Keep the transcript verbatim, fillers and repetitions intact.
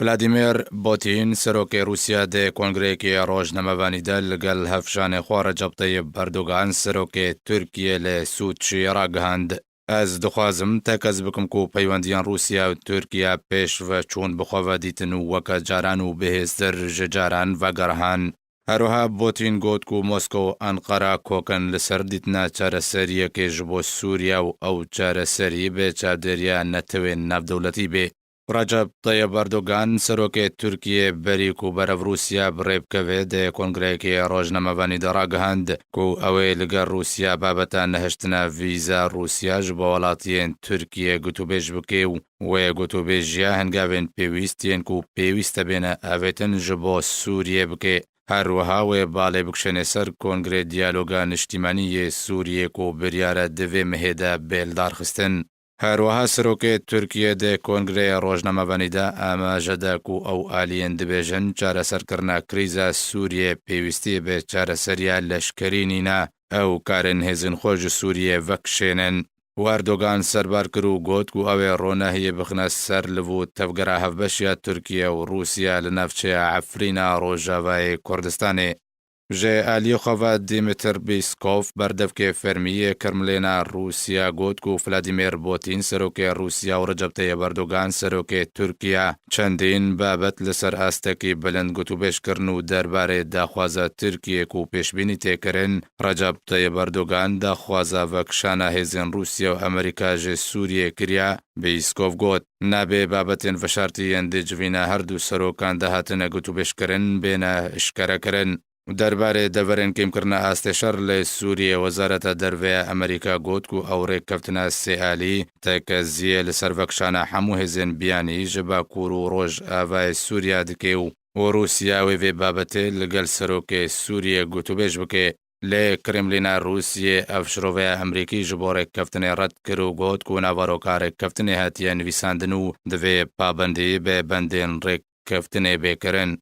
Vladimir Putin, serokê Rûsya, di kongreyekê rojnamevanî de li gel hevşanê xwe Recep Tayyip Erdogan, serokê Tirkiyê, li Sûçî ragihand. Ez dixwazim tekez bikim ku peywendiyên Rûsya û Tirkiye pêş ve çûn bi xwe ve dîtin û weke caran û bihêztir ji caran vegerhan. Her wiha Putin got ku Moskow û Enqera kokin li ser dîtina çareseriyekê ji bo Sûriye û ew çareserî bi çavdêriya netewên navdewletî bê. Recep Tayyip Erdogan, serokê Tirkiyê, berî ku berev Rûsya bi rê bikeve, di kongreyekê rojnamevanî de ragihand ku ew ê li gel Rûsya babeta nehiştina vîza Rûsya ji bo welatiyên Tirkiyê gotûbêj bike û wê gotûbêjiya hingavên pêwîst yên ku pêwîst e bêne avêtin ji bo Sûriyê bike. Her wiha wê balê bikişêne ser Kongrê Diyaloga Niştîmanî yê Sûriyê ku biryar e di vê mehê de bê lidarxistin. Her wiha serokê Tirkiyê di Kongreyê Rojnamevanî de amaje de ku ew aliyên dibêjin çareserkirina krîza Sûriyê pêwîstî bi çareseriya leşkerî nîne, ew karin hêzên xwe ji Sûriyê vekişênin. Û Erdogan serbar kir û got ku ew ê ronahiyê bixine ser liv û tevgera hevbeş ya Tirkiye û Rûsya li navçeya Efrîna Rojavayê Kurdistanê. Ji aliyê xwe ve Dmitr Peskov, berdevkê fermî yê Kremlêna Rûsya, got ku Vladimir Putin, serokê Rûsya, û Recep Tayyip Erdogan, serokê Tirkiye, çendîn babet li ser astekî bilind gotûbêj kirin û derbarê daxwaza Tirkiyê ku pêşbînî tê kirin, Recep Tayyip Erdogan daxwaza vekişana hêzên Rûsya û Amerîka ji Sûriyê kiriye. Peskov got, nabê babetên veşartî yên di civîna her du serokan de hatine gotûbêjkirin bêne eşkerekirin. Derbarê deverên kêmkirina astê şer li Sûriyê, Wezareta Derve ya Amerîka got ku ew rêkeftina sêalî tekeziyê li ser vekişana hemû hêzên biyanî ji Bakur û Rojavayê Sûriya dike û, û Rûsya wê vê babetê li gel serokê Sûriyê gotûbêj bike. Lê Kremlîna Rûsiyê ev şiroveya Amerîkî ji bo rêkeftinê red kir û got ku naveroka rêkeftinê hatiye nivîsandin û divê pabendî bi bendên rêk keftinê bê kirin.